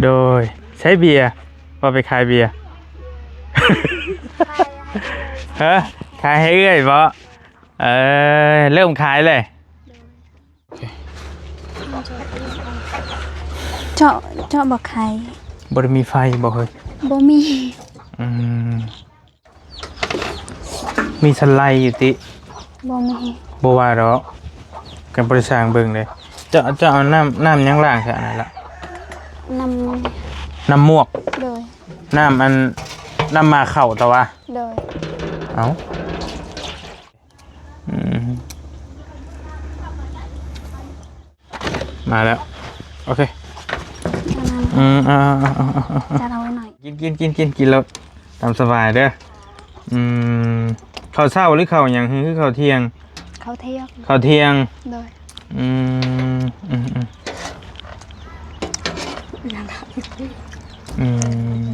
ໂດຍ ໃຊ້ເບຍ ວ່າໄປຂາຍເບຍ ຮະ ຂາຍໃຫ້ເອື້ອຍບໍ? ເອີ ເລີ່ມຂາຍເລີຍ. ເຈາະ ເຈາະບໍ່ໄຂ. ບໍ່ໄດ້ມີໄຟບໍເຮີ້ຍ? ບໍ່ມີ. ອືມ ມີສະໄລຢູ່ຕິ? ບໍ່ມີ. ບໍ່ວ່າດອກ ກັນບໍລິສັງເບິ່ງເດ້. ເຈົ້າ ເຈົ້າເອົານ້ຳ ນ້ຳຫຍັງລ້າງຊະອັນນັ້ນລະ? ນ້ຳ ນ້ຳໝວກ. ໂດຍ. ນ້ຳອັນ ນ້ຳໝາກເຂົ້າຕະຫວາ? ໂດຍ. ເອົ້າ ອືມ ມາແລ້ວ ໂອເຄ. ອືມ ເອົາໆໆໆໆ ຈັດເອົາໄວ້ໜ້ອຍ. ກິນໆໆໆ ກິນໂລດ ຕາມສະບາຍເດີ. ອືມ ເຂົ້າເຊົ້າຫຼືເຂົ້າຫຍັງ? ຄືເຂົ້າທ່ຽງ? ເຂົ້າທ່ຽງ. ເຂົ້າທ່ຽງ. ໂດຍ. ອືມ ອືມໆ ອືມ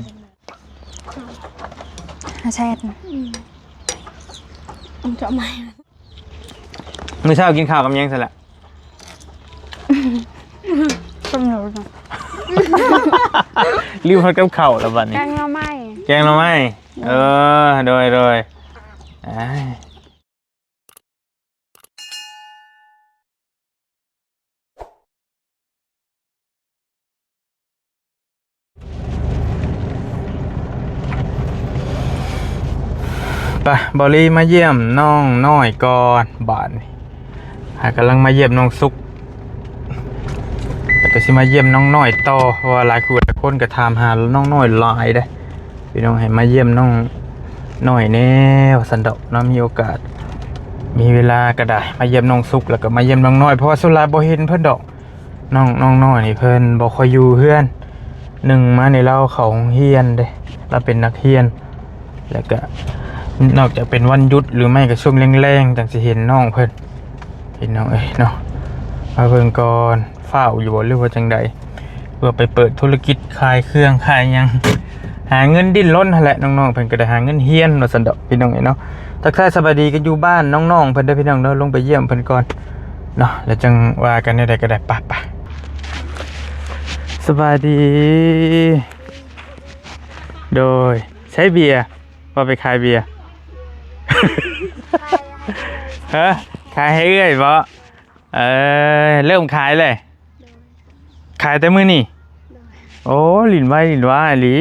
ອາແຊດ ອືມ ເຈາະໃໝ່. ມື້ເຊົ້າກິນຂ້າວກັບຫຍັງຊັ້ນລະ? ຕົ້ມໜູ ລືມຮອດກັບເຂົ້າລະບັດນີ້. ແກງໜໍ່ໄມ້. ແກງໜໍ່ໄມ້. ເອີ ໂດຍໆ ອ້າຍ. ໄປ ເບົາລີມາຢ້ຽມນ້ອງນ້ອຍກ່ອນ ບາດນີ້ ຫາກຳລັງມາຢ້ຽມນ້ອງສຸກ ແລ້ວກໍຊິມາຢ້ຽມນ້ອງນ້ອຍຕໍ່ ເພາະວ່າຫຼາຍຄູ່ຫຼາຍຄົນກໍຖາມຫານ້ອງນ້ອຍຫຼາຍເດ້. ພີ່ນ້ອງໃຫ້ມາຢ້ຽມນ້ອງນ້ອຍແດ່ວ່າຊັ້ນດອກເນາະ ມີໂອກາດ ມີເວລາກໍໄດ້ມາຢ້ຽມນ້ອງສຸກ ແລ້ວກໍມາຢ້ຽມນ້ອງນ້ອຍ ເພາະວ່າສ່ວນຫຼາຍບໍ່ເຫັນເພິ່ນດອກ. ນ້ອງ ນ້ອງນ້ອຍນີ້ເພິ່ນບໍ່ຄ່ອຍຢູ່ເຮືອນ ໜຶ່ງມານີ້ລາວເຂົ້າໂຮງຮຽນເດ້ ລາວເປັນນັກຮຽນ ແລ້ວກໍນອກຈາກເປັນວັນຢຸດ ຫຼືໄມ່ກໍຊ່ວງແລງໆ ຈັ່ງຊິເຫັນນ້ອງເພິ່ນ ພີ່ນ້ອງເອີຍເນາະ. ມາເບິ່ງກ່ອນ ຟ້າວຢູ່ບໍ່ ຫຼືວ່າຈັ່ງໃດ? ເພື່ອໄປເປີດທຸລະກິດຂາຍເຄື່ອງຂາຍຫຍັງ ຫາເງິນດີ້ນລົນຫັ້ນແຫຼະ. ນ້ອງໆເພິ່ນກໍໄດ້ຫາເງິນຮຽນວ່າຊັ້ນດອກ ພີ່ນ້ອງເອີຍເນາະ. ທັກທາຍສະບາຍດີກັນຢູ່ບ້ານນ້ອງໆເພິ່ນເດີ ພີ່ນ້ອງເດີ. ລົງໄປຢ້ຽມເພິ່ນກ່ອນເນາະ ແລ້ວຈັ່ງວ່າກັນແນວໃດກໍໄດ້. ປະ ປະ ສະບາຍດີ ໂດຍ ໃຊ້ເບຍ ວ່າໄປຂາຍເບຍ ຮະ ຂາຍໃຫ້ເອື້ອຍບໍ? ເອີ ເລີ່ມຂາຍເລີຍ. ໂດຍ. ຂາຍແຕ່ມື້ນີ້? ໂດຍ. ໂອ້ ຫຼິ້ນໄວຫຼິ້ນວາອີ່ຫຼີ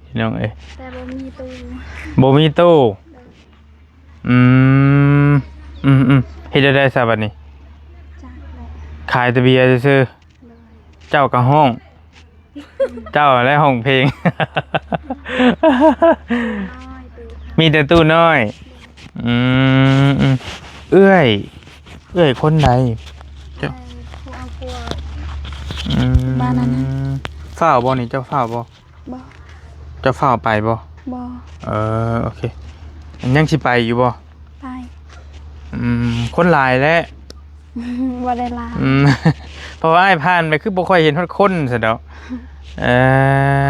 ພີ່ນ້ອງເອີຍ. ແຕ່ບໍ່ມີຕູ້. ບໍ່ມີຕູ້? ໂດຍ. ອືມ ອືມໆ ເຮັດແນວໃດຊະບັດນີ້? ຈັກແຫຼະ. ຂາຍແຕ່ເບຍຊື່ໆ. ໂດຍ. ເຈົ້າກໍຮ້ອງ ເຈົ້າແຫຼະຮ້ອງເພງ ມີແຕ່ຕູ້ນ້ອຍ. ອືມ ເອື້ອຍ ເອື້ອຍຄົນໃດ? ເຈົ້າ ຜູ້ເອົາຜົວ ອືມ ບ້ານນັ້ນນະ. ຟ້າວບໍ່ນີ້? ເຈົ້າຟ້າວບໍ່? ບໍ່. ເຈົ້າຟ້າວໄປບໍ່? ບໍ່. ເອີ ໂອເຄ. ຍັງຊິໄປຢູ່ບໍ່? ໄປ. ອືມ ຄົນຫຼາຍແຫຼະ. ບໍ່ໄດ້ຫຼາຍ. ອືມ ເພາະວ່າອ້າຍຜ່ານໄປຄືບໍ່ຄ່ອຍເຫັນຮອດຄົນຊະດອກ. ເອີ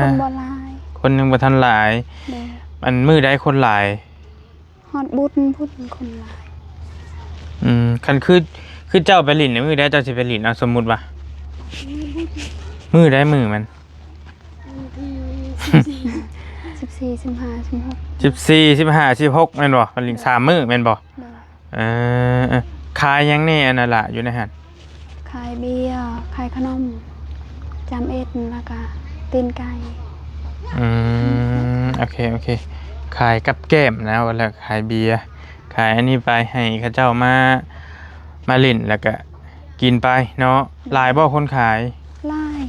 ຄົນບໍ່ຫຼາຍ ຄົນຍັງບໍ່ທັນຫຼາຍ. ໂດຍ. ອັນມື້ໃດຄົນຫຼາຍ? ຮອດບຸນພຸ້ນຄົນຫຼາຍ. ອືມ ຄັນຄື ຄືເຈົ້າໄປຫຼິ້ນນີ້ ມື້ໃດເຈົ້າຊິໄປຫຼິ້ນ? ເອົາ ສົມມຸດວ່າ ມື້ໃດມື້ມັນ? ວັນທີສິບສີ່ ສິບສີ່ ສິບຫ້າ ສິບຫົກ ສິບສີ່ ສິບຫ້າ ສິບຫົກ ແມ່ນບໍ່? ໄປຫຼິ້ນສາມມື້ແມ່ນບໍ່? ໂດຍ. ເອີ ເອີ ຂາຍຫຍັງແດ່ອັນນັ້ນລະ ຢູ່ໃນຫັ້ນ? ຂາຍເບຍ ຂາຍຂະໜົມ ຈຳເອັດ ແລ້ວກະຕີນໄກ່. ອືມ ໂອເຄ ໂອເຄ. ຂາຍກັບແກ້ມນະ ວ່າແລ້ວຂາຍເບຍ ຂາຍອັນນີ້ໄປໃຫ້ເຂົາເຈົ້າມາ ມາຫຼິ້ນ ແລ້ວກະກິນໄປເນາະ. ໂດຍ. ຫຼາຍບໍ່ຄົນຂາຍ? ຫຼາຍ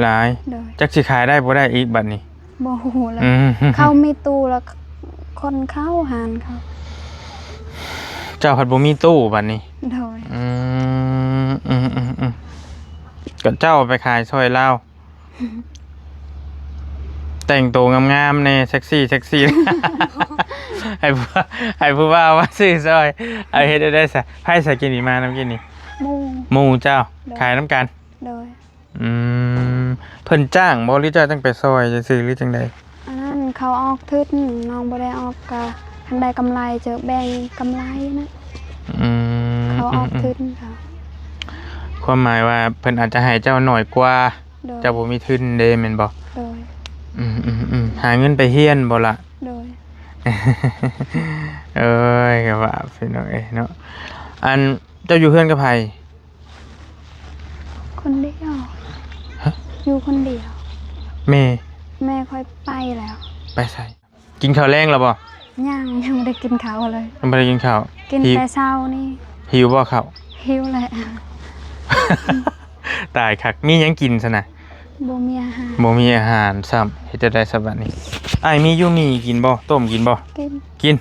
ຫຼາຍ. ໂດຍ. ຈັກຊິຂາຍໄດ້ບໍ່ໄດ້ອີກບັດນີ້? ບໍ່ຮູ້ແລ້ວ. ອືມ ເຂົາມີຕູ້ແລ້ວ ຄົນເຂົ້າຮ້ານເຂົາ. ເຈົ້າພັດບໍ່ມີຕູ້ບັດນີ້? ໂດຍ. ອືມ ອືມໆໆ ກໍເຈົ້າໄປຂາຍຊ່ອຍລາວ ແຕ່ງໂຕງາມໆແດ່ ເຊັກຊີ ເຊັກຊີ ໃຫ້ຜູ້ ໃຫ້ຜູ້ບ່າວມາຊື້ຊ່ອຍ. ເອົາ ເຮັດໄດ້ຊະ. ໃຜຊະກິນນີ້ ມານຳກິນນີ້? ໝູ່ ໝູ່ເຈົ້າ. ໂດຍ. ຂາຍນຳກັນ? ໂດຍ. ອືມ ເພິ່ນຈ້າງບໍ່ ຫຼືເຈົ້າຈັ່ງໄປຊ່ອຍຊື່ໆ ຫຼືຈັ່ງໃດ? ອັນນັ້ນເຂົາອອກທຶນ ນ້ອງບໍ່ໄດ້ອອກ ກະຄັນໄດ້ກຳໄລຈະແບ່ງກຳໄລນະ. ອືມ ເຂົາອອກທຶນເຂົາ. ຄວາມໝາຍວ່າເພິ່ນອາດຈະໃຫ້ເຈົ້າໜ້ອຍກວ່າ ໂດຍ ເຈົ້າບໍ່ມີທຶນເດ້ແມ່ນບໍ່? ໂດຍ ອືມໆໆ ຫາເງິນໄປຮຽນບໍ່ລະ? ໂດຍ ເອີຍ ກໍວ່າພີ່ນ້ອງເອີຍເນາະ ອັນ ເຈົ້າຢູ່ເຮືອນກັບໃຜ? ຄົນດຽວ ຮະ? ຢູ່ຄົນດຽວ ແມ່? ແມ່ຂ້ອຍໄປແລ້ວ ໄປໃສ? ກິນເຂົ້າແລງແລ້ວບໍ່? ຍັງ ຍັງບໍ່ໄດ້ກິນເຂົ້າເລີຍ ຍັງບໍ່ໄດ້ກິນເຂົ້າ ກິນແຕ່ເຊົ້ານີ້ ຫິວບໍ່ເຂົ້າ? ຫິວແຫຼະ ຕາຍຄັກ ມີຫຍັງກິນຊັ້ນນະ? ບໍ່ມີອາຫານ ບໍ່ມີອາຫານຊ້ຳ ເຮັດຈັ່ງໃດຊະບັດນີ້? ອ້າຍມີຢູ່ໝີ່ກິນບໍ່? ຕົ້ມກິນບໍ່? ກິນ ກິນ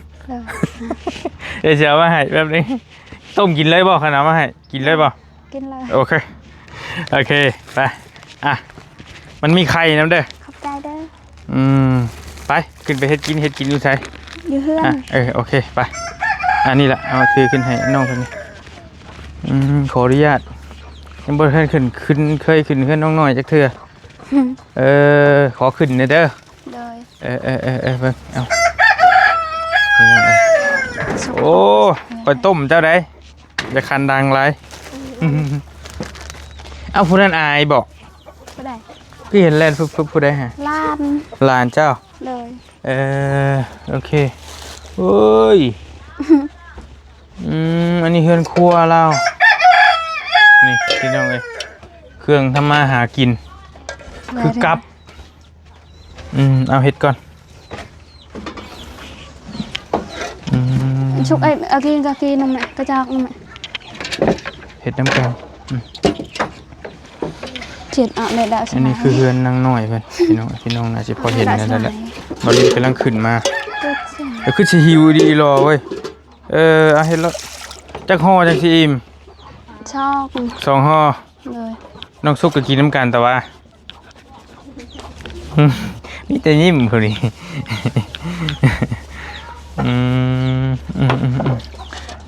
ເອີ ດຽວຊິເອົາມາໃຫ້ແປັບໜຶ່ງ ຕົ້ມກິນເລີຍບໍ່? ຄັນເອົາມາໃຫ້ ກິນເລີຍບໍ່? ກິນເລີຍ ໂອເຄ ໂອເຄ ໄປ ອ່ະ ມັນມີໄຂ່ນຳເດີ ຂອບໃຈເດີ ອືມ ໄປ ຂຶ້ນໄປເຮັດກິນ ເຮັດກິນຢູ່ໃສ? ຢູ່ເຮືອນ ອ່ະ ເອີ ໂອເຄ ໄປ ອັນນີ້ລະ ເອົາຖືຂຶ້ນໃຫ້ນ້ອງເພິ່ນນີ້ ອືມ ຂໍອະນຸຍາດ ຍັງບໍ່ທັນຂຶ້ນ ຂຶ້ນ ເຄີຍຂຶ້ນເຮືອນນ້ອງນ້ອຍຈັກເທື່ອ ເອີ ຂໍຂຶ້ນແດ່ເດີ ໂດຍ ເອີໆໆໆ ເບິ່ງ ເອົາ ໂອ້ ຂ້ອຍຕົ້ມເຈົ້າໃດ ຢ່າຄັນດັງຫຼາຍ ເອົ້າ ຜູ້ນັ້ນອາຍບໍ? ຜູ້ໃດ? ຄືເຫັນແລ່ນຟຶບໆ ຜູ້ໃດຫະ? ຫຼານ ຫຼານເຈົ້າ ໂດຍ ເອີ ໂອເຄ ໂອ້ຍ ອືມ ອັນນີ້ເຮືອນຄົວລາວ ນີ້ພີ່ນ້ອງເອີຍ ເຄື່ອງທຳມາຫາກິນ ຄືກັບ ອືມ ເອົາເຮັດກ່ອນ ອືມ ຊຸກເອີຍ ເອົາກິນກະກິນນຳແມ່ ກະຈອກນຳແມ່ ເຮັດນຳກັນ ອືມ ເຈັດເອົາແລ້ວດາວ ອັນນີ້ຄືເຮືອນນາງນ້ອຍເພິ່ນ ພີ່ນ້ອງ ພີ່ນ້ອງໜ້າຊິພໍເຫັນແລ້ວແຫຼະ ບ່າວລິນກຳລັງຂຶ້ນມາ ເອີ ຄືຊິຫິວດີຫຼໍເວີຍ ເອີ ເອົາເຮັດໂລດ ຈັກຫໍ່ຈັ່ງຊິອີ່ມ? ສອງ ສອງຫໍ່ ໂດຍ ນ້ອງສຸກກໍກິນນຳກັນແຕ່ວ່າ ອືມ ມີແຕ່ຍິ້ມຜູ້ນີ້ ອືມ ອືມ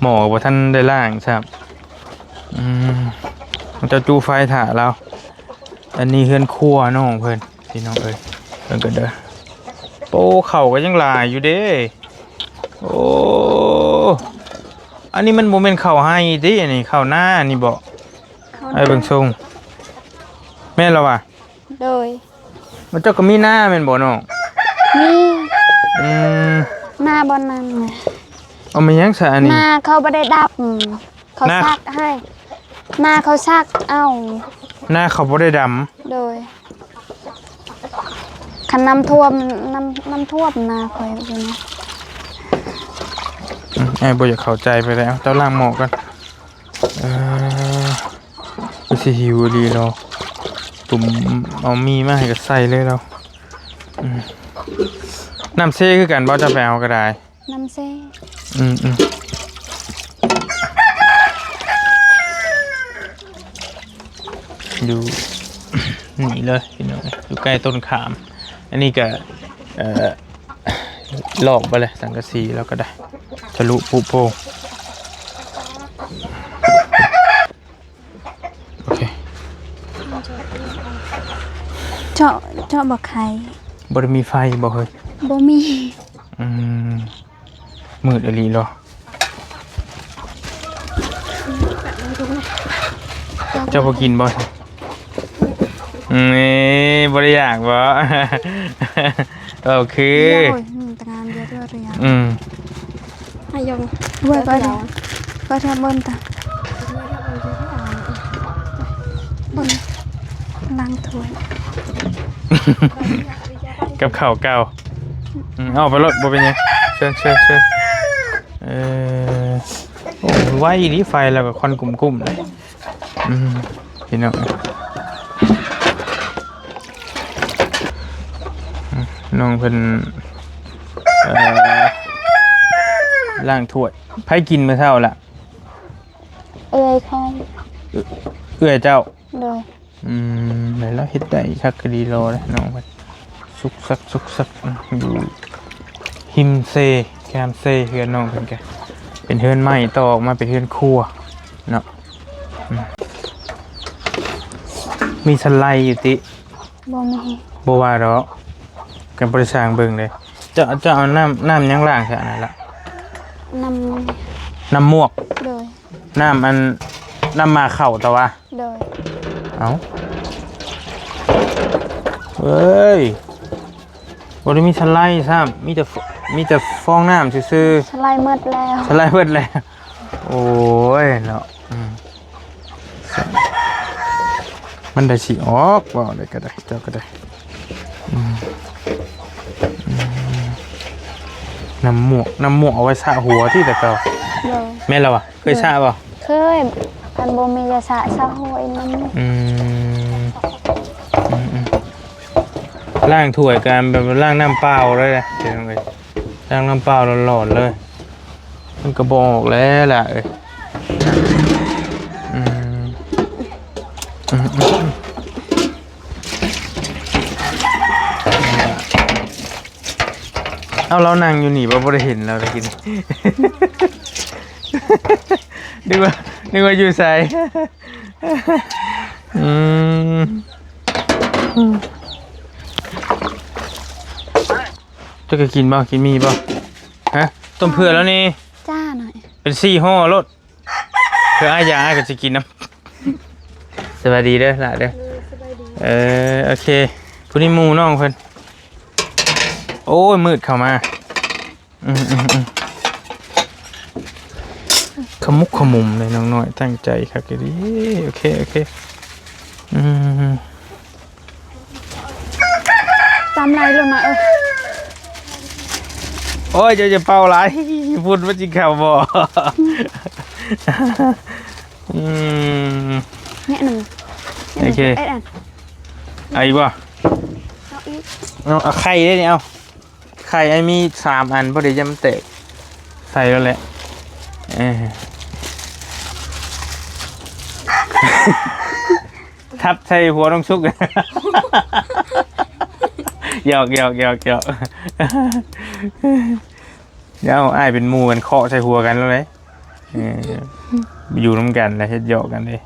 ໆໆ ໝໍ້ກໍບໍ່ທັນໄດ້ລ້າງຊ້ຳ ອືມ ເຈົ້າຈູ້ໄຟຖ້າລາວ ອັນນີ້ເຮືອນຄົວນ້ອງເພິ່ນ ພີ່ນ້ອງເອີຍ ເບິ່ງກັນເດີ ໂອ້ ເຂົ້າກໍຍັງຫຼາຍຢູ່ເດ້ ໂອ້ ອັນນີ້ມັນບໍ່ແມ່ນເຂົ້າໄຮ່ຕິ ອັນນີ້ເຂົ້ານານີ້ບໍ? ເຂົ້ານາ ອ້າຍເບິ່ງຊົງ ແມ່ນລະຫວາ? ໂດຍ ເຈົ້າກໍມີນາແມ່ນບໍ່ນ້ອງ? ມີ ອືມ ນາບ່ອນນັ້ນນະ ເອົາ ແມ່ນຫຍັງຊະອັນນີ້? ນາເຂົາບໍ່ໄດ້ດຳ ເຂົາ ນາ ສັກໃຫ້ ນາເຂົາສັກເອົາ ນາເຂົາບໍ່ໄດ້ດຳ ໂດຍ ຄັນນ້ຳຖ້ວມ ນ້ຳ ນ້ຳຖ້ວມນາຂ້ອຍຢູ່ນະ ອືມ ອ້າຍບໍ່ຢາກເຂົ້າໃຈປານໃດ ເອົາ ເຈົ້າລ້າງໝໍ້ກ່ອນ ເອີ ຄືຊິຫິວອີ່ຫຼີເນາະ ຕຸ່ມເອົາໝີ່ມາໃຫ້ກໍໃສ່ເລີຍເນາະ ອືມ ນ້ຳເຊຄືກັນບໍ່? ເຈົ້າໄປເອົາກໍໄດ້ ນ້ຳເຊ ອືມໆ ຢູ່ ນີ້ເລີຍພີ່ນ້ອງ ຢູ່ໃກ້ຕົ້ນຂາມ ອັນນີ້ກໍ ເອີ ລອກໄປເລີຍ ສັງກະສີລອກກໍໄດ້ ທະລຸປຸໂປ່ງ ໂອເຄ ເຈາະ ເຈາະບໍ່ໄຂ ບໍ່ໄດ້ມີໄຟບໍ່ເຮີ້ຍ? ບໍ່ມີ ອືມ ມືດອີ່ຫຼີເນາະ ເຈົ້າບໍ່ກິນບໍ່? ນີ້ ບໍ່ໄດ້ຢາກບໍ່? ເວົ້າຄື ອືມ ອາຍົງ ເວີຍ ເວີຍ ເວີຍ ເບິ່ງຕາ ເບິ່ງ ລ້າງຖ້ວຍ ກັບເຂົ້າເກົ່າ ອືມ ເອົາໄປໂລດ ບໍ່ເປັນຫຍັງ ເຊີນ ເຊີນ ເຊີນ ເອີ ໂອ້ ໄວອີ່ຫຼີ ໄຟແລ້ວກໍຄວັນກຸ້ມໆ ອືມ ພີ່ນ້ອງ ອືມ ນ້ອງເພິ່ນ ເອີ ລ້າງຖ້ວຍ ໃຜກິນມື້ເຊົ້າລະ? ເອື້ອຍຂ້ອຍ ເອື້ອຍເຈົ້າ ໂດຍ ອືມ ແລ້ວເຮັດໄດ້ຄັກກະດີລໍເດ້ນ້ອງເພິ່ນ ສຸກສັກ ສຸກສັກ ອືມ ຢູ່ຮິມເຊ ແຄມເຊ ເຮືອນນ້ອງເພິ່ນກະເປັນເຮືອນໄມ້ ຕໍ່ອອກມາເປັນເຮືອນຄົວເນາະ ອືມ ມີສະໄລຢູ່ຕິ? ບໍ່ມີ ບໍ່ວ່າດອກ ກັນບໍ່ໄດ້ຊ່າງເບິ່ງເດ້ ເຈົ້າ ເຈົ້າເອົານ້ຳ ນ້ຳຫຍັງລ້າງຊະອັນນັ້ນລະ? ນ້ຳ ນ້ຳໝວກ ໂດຍ ນ້ຳອັນ ນ້ຳໝາກເຂົ້າຕະຫວາ? ໂດຍ ເອົ້າ ເອີຍ ບໍ່ໄດ້ມີສະໄລຊ້ຳ ມີແຕ່ ມີແຕ່ຟອງນ້ຳຊື່ໆ. ສະໄລໝົດແລ້ວ ສະໄລໝົດແລ້ວ. ໂອ້ຍເນາະ ອືມ ມັນໄດ້ຊິອອກ ເວົ້າໄດ້ກໍໄດ້ ເຈົ້າກໍໄດ້. ອືມ ອືມ ນ້ຳໝວກ ນ້ຳໝວກເອົາໄວ້ສະຫົວຕິແຕ່ເກົ່າ. ໂດຍ ແມ່ນແລ້ວຫວາ? ເຄີຍສະບໍ່? ເຄີຍ ຄັນບໍ່ມີຢາສະ ສະຫົວອີ່ໜຶ່ງ. ອືມ ອືມ ອືມ ລ້າງຖ້ວຍກໍແບບລ້າງນ້ຳເປົ່າເລີຍນະ ພີ່ນ້ອງເອີຍ ລ້າງນ້ຳເປົ່າຫຼອນໆເລີຍ ມັນກໍບໍ່ອອກແລ້ວລະເອີຍ. ອືມ ອືມ ອືມ ເອົາ ລາວນັ່ງຢູ່ນີ້ບໍ່? ບໍ່ໄດ້ເຫັນລາວໄດ້ກິນ ນຶກວ່າ ນຶກວ່າຢູ່ໃສ? ອືມ ເຈົ້າກໍກິນບໍ່? ກິນໝີ່ບໍ່? ຮະ? ຕົ້ມເຜືອກແລ້ວນີ້ ຈ້າໜ້ອຍ ເປັນສີ່ຫໍ່ໂລດ. ເພື່ອອ້າຍຢາກ ອ້າຍກໍຊິກິນນຳ. ສະບາຍດີເດີຫຼ້າເດີ. ເອີ ໂອເຄ ຜູ້ນີ້ໝູ່ນ້ອງເພິ່ນ. ໂອ້ຍ ມືດເຂົ້າມາ. ອືມໆໆ ຂະມຸກຂະມຸມເລີຍນ້ອງນ້ອຍ ຕັ້ງໃຈຄັກອີ່ຫຼີ. ໂອເຄ ໂອເຄ ອືມ. ຕຳໄຫຼໂລດນະ ເອີ. ໂອ້ຍ ເຈົ້າຢ່າເປົ່າຫຼາຍ ຝຸ່ນມັນຊິເຂົ້າບໍ່? ອືມ ແນະໜຶ່ງ ໂອເຄ ເອັດອັນ ເອົາອີກບໍ່? ເອົາອີກ ເອົາ ເອົາໄຂ່ເດ້ນີ້ ເອົາ ໄຂ່ອ້າຍມີສາມອັນ ພໍດີ ຢ່າມັນແຕກ ໃສ່ໂລດແຫຼະ ເອີ. ທັບໃສ່ຫົວນ້ອງສຸກ ຫຍອກໆໆໆ. ເອົາ ອ້າຍເປັນໝູ່ກັນ ເຄາະໃສ່ຫົວກັນແລ້ວເດ້. ເອີ ຢູ່ນຳກັນແລ້ວ ເຮັດຫຍອກກັນເດ້.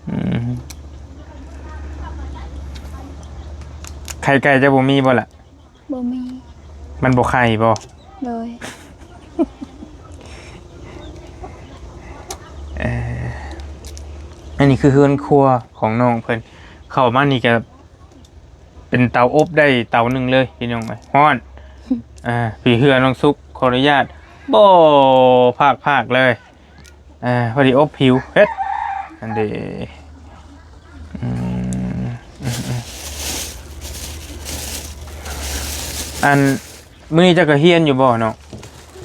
ອືມ ໄຂ່ໄກ່ເຈົ້າບໍ່ມີບໍ່ລະ? ບໍ່ມີ. ມັນບໍ່ໄຂ່ບໍ່? ໂດຍ. ເອີ ອັນນີ້ຄືເຮືອນຄົວຂອງນ້ອງເພິ່ນ ເຂົ້າມານີ້ກະເປັນເຕົາອົບໄດ້ເຕົາໜຶ່ງເລີຍພີ່ນ້ອງເອີຍ. ຮ້ອນ ອ່າ ຜີເຮືອນ້ອງສຸກ ຂໍອະນຸຍາດບໍ່ພາກໆເລີຍ. ອ່າ ພໍດີອົບຜິວເຮັດ ອັນເດ. ອືມ ອັນ ມື້ນີ້ເຈົ້າກໍຮຽນຢູ່ບໍ່ນ້ອງ?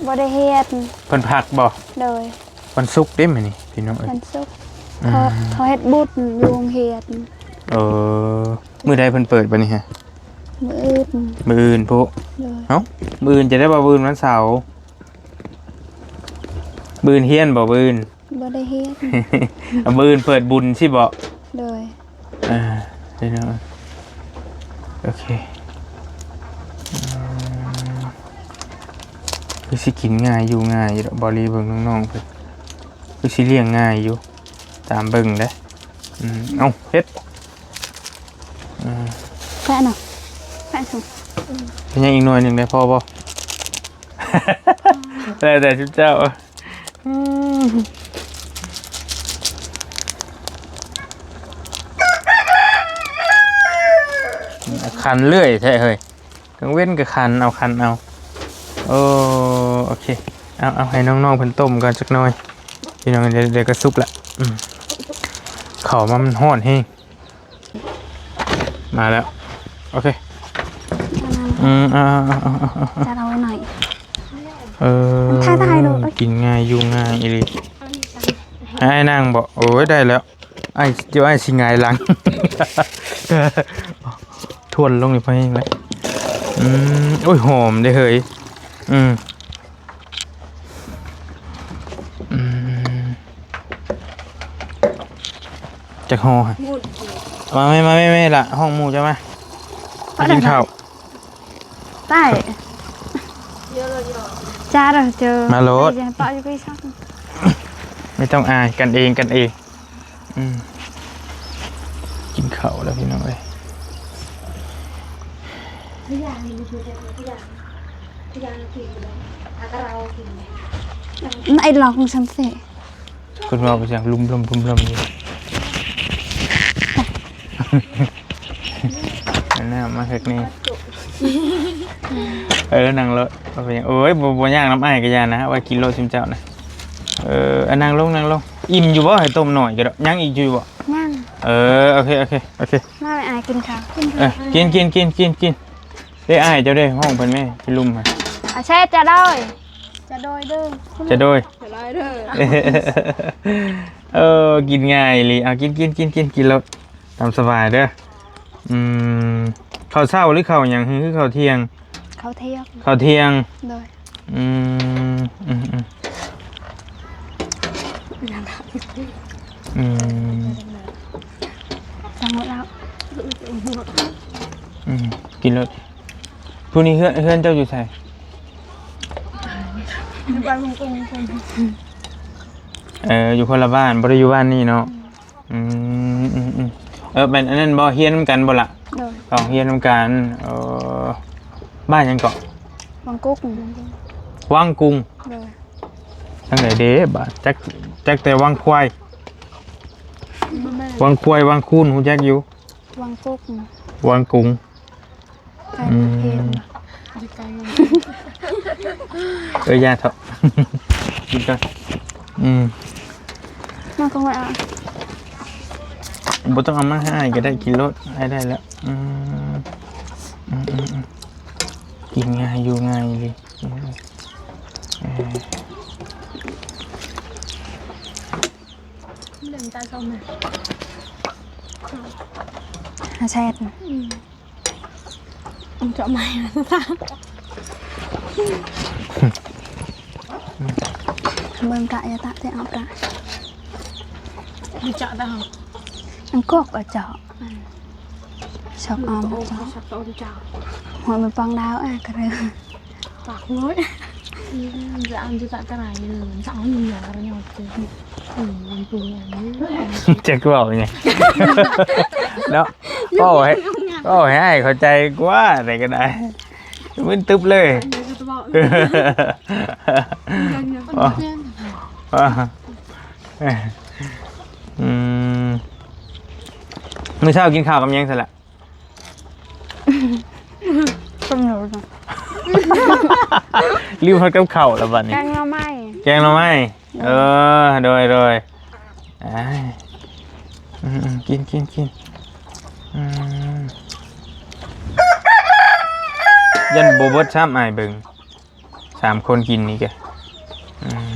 ບໍ່ໄດ້ຮຽນ. ເພິ່ນພັກບໍ່? ໂດຍ. ວັນສຸກເດ້ມື້ນີ້ພີ່ນ້ອງເອີຍ ວັນສຸກ. ອືມ ເຂົາ ເຂົາເຮັດບຸນຢູ່ໂຮງຮຽນ. ເອີ ມື້ໃດເພິ່ນເປີດບັດນີ້ຮະ? ມື້ອື່ນ. ມື້ອື່ນພຸ້ນ. ໂດຍ. ເອົ້າ ມື້ອື່ນຈະໄດ້ວ່າມື້ອື່ນວັນເສົາ. ມື້ອື່ນຮຽນບໍ່? ມື້ອື່ນ ບໍ່ໄດ້ຮຽນ. ເອົາ ມື້ອື່ນເປີດບຸນຊີ້ບໍ? ໂດຍ. ອ່າ ພີ່ນ້ອງ ໂອເຄ. ອືມ ຄືຊິກິນງ່າຍຢູ່ງ່າຍຢູ່ດອກ ບາລີເບິ່ງນ້ອງໆເພິ່ນ ຄືຊິລ້ຽງງ່າຍຢູ່ ຕາມເບິ່ງເດ້. ອືມ ເອົ້າ ເຮັດ ອືມ ແປະເນາະ ແປະສຸ ເຮັດຫຍັງອີກໜ່ວຍໜຶ່ງໄດ້ ພໍບໍ່? ແລ້ວແຕ່ຊຸມເຈົ້າ. ອືມ ຂັນເລື້ອຍແທ້ເຮີ້ຍ ກາງເວັນກໍຂັນເອົາ ຂັນເອົາ. ໂອ້ ໂອເຄ ເອົາ ເອົາໃຫ້ນ້ອງໆເພິ່ນຕົ້ມກ່ອນຈັກໜ່ອຍ ພີ່ນ້ອງ. ດຽວ ດຽວກໍສຸກລະ. ອືມ ເຂົ້າມາມັນຮ້ອນແຮງ. ມາແລ້ວ ໂອເຄ. ອືມ ເອົາ ຈັດເອົາໄວ້ໜ້ອຍ. ເອີ ມັນຖ່າຍ ຖ່າຍໂລດ ກິນງ່າຍຢູ່ງ່າຍອີ່ຫຼີ. ໃຫ້ອ້າຍນັ່ງບໍ? ໂອ້ຍ ໄດ້ແລ້ວ ອ້າຍ ດຽວອ້າຍຊິຫງາຍຫຼັງ ທວນລົງນີ້ພໍແຮງແລ້ວ. ອືມ ໂອ້ຍ ຫອມເດ້ເຮີ້ຍ. ອືມ ອືມ ຈັກຫໍ່ຫັ້ນ. ມາແມ່ ມາແມ່ ແມ່ລະ ຫ້ອງໝູ່ເຈົ້າມາ ໄປກິນເຂົ້າ. ໄປ ຈ້າເດີ ເຈີ ມາໂລດ ເອົາຢູ່ໄປຊັກ ໄມ່ຕ້ອງອາຍ ກັນເອງ ກັນເອງ. ອືມ ກິນເຂົ້າແລ້ວພີ່ນ້ອງເອີຍ. ໄອ້ລອກຊັ້ນເສ ເພິ່ນເວົ້າໄປຈັ່ງ ລຸມໆໆຢູ່. ນ້ຳມາຄັກແນ່. ເອີ ນັ່ງໂລດ ບໍ່ເປັນຫຍັງ. ໂອ້ຍ ບໍ່ ບໍ່ຍາກນຳອ້າຍກໍຢ່ານະ ໄວ້ກິນໂລດຊຸມເຈົ້ານະ. ເອີ ອ່ະ ນັ່ງລົງ ນັ່ງລົງ. ອີ່ມຢູ່ບໍ່? ໃຫ້ຕົ້ມໜ້ອຍກໍໄດ້. ຍັງອີກຢູ່ບໍ່? ຍັງ. ເອີ ໂອເຄ ໂອເຄ ໂອເຄ. ມາ ອ້າຍກິນເຂົ້າ. ເອີ ກິນ ກິນ ກິນ ກິນ ກິນ. ເດ້ ອ້າຍເຈົ້າເດ້ ຮ້ອງເພິ່ນແມ່ ຊິລຸມໃຫ້. ອາ ແຊດຈະໂດຍ ຈະໂດຍເດີ ຈະໂດຍ ຈະໂດຍເດີ. ເອີ ກິນງ່າຍອີ່ຫຼີ. ເອົາ ກິນ ກິນ ກິນ ກິນ ກິນໂລດ ຕາມສະບາຍເດີ. ອືມ ເຂົ້າເຊົ້າຫຼືເຂົ້າຫຍັງ? ຄືເຂົ້າທ່ຽງ? ເຂົ້າທ່ຽງ ເຂົ້າທ່ຽງ. ໂດຍ. ອືມ ອືມ ອືມ ອືມ ສັ່ງໝົດແລ້ວ. ອືມ ກິນໂລດ. ຜູ້ນີ້ເຮືອນ ເຮືອນເຈົ້າຢູ່ໃສ? ຢູ່ບ້ານວງກົງ. ເອີ ຢູ່ຄົນລະບ້ານ ບໍ່ໄດ້ຢູ່ບ້ານນີ້ເນາະ. ອືມ ອືມ ອືມ ເອີ ແມ່ນອັນນັ້ນບໍ່? ຮຽນນຳກັນບໍ່ລະ? ໂດຍ. ຕ້ອງຮຽນນຳກັນ. ເອີ ບ້ານຫຍັງເກາະ? ວັງກຸງ. ວັງກຸງ. ໂດຍ. ທາງໃດເດ້ບາດ? ຈັກ ຈັກແຕ່ວັງຄວາຍ ວັງຄວາຍ ວັງຄູນ ຮູ້ຈັກຢູ່? ວັງກຸງ ວັງກຸງ. ໄກປະເພນ ອືມ ຢູ່ໄກ. ເອີ ຢ່າເຖາະ ກິນກ່ອນ. ອືມ ມາກໍວ່າ ບໍ່ຕ້ອງເອົາມາໃຫ້ອ້າຍກໍໄດ້ ກິນໂລດ ອ້າຍໄດ້ແລ້ວ. ອືມ ອືມ ອືມ ອືມ ກິນງ່າຍ ຢູ່ງ່າຍເລີຍ. ອືມ ເອີ ເຫຼັ້ງຕາຊົມນະ ຫາແຊດນະ. ອືມ ເຈາະໄມ້ ເບິ່ງກະຢ່າຕະແຕ່ເອົາປະ ມີເຈາະຕາເຮົາ ອັນກອກກໍເຈາະ ຊອກອອມ ໂອ້ ເຈາະ ຊອກອອມເຈາະ ຫົວມັນປອງດາວ ອາ ກະເລີຍ ປາກໂຫຍ ອືມ ຈະອັນຈະຕະກະໄລເລີຍ ຈະເອົາເໜືອກະລະຍອດເລີຍ. ອືມ ມັນປຸງອັນນີ້ ຈັກເວົ້າຫຍັງເນາະ. ເວົ້າໃຫ້ ເວົ້າໃຫ້ອ້າຍເຂົ້າໃຈກວ່າໃດກໍໄດ້ ມຶນຕຶບເລີຍ. ອືມ ມື້ເຊົ້າກິນເຂົ້າກັບຫຍັງຊັ້ນລະ? ຕົ້ມໜູ ລືມຮອດກັບເຂົ້າແລ້ວບັດນີ້. ແກງໜໍ່ໄມ້ ແກງໜໍ່ໄມ້. ເອີ ໂດຍ ໂດຍ ອາ ອືມ ກິນ ກິນ ກິນ ອືມ ຢ້ານບໍ່ເບິດຊ້ຳ ອ້າຍເບິ່ງ ສາມຄົນກິນນີ້ກະ ອືມ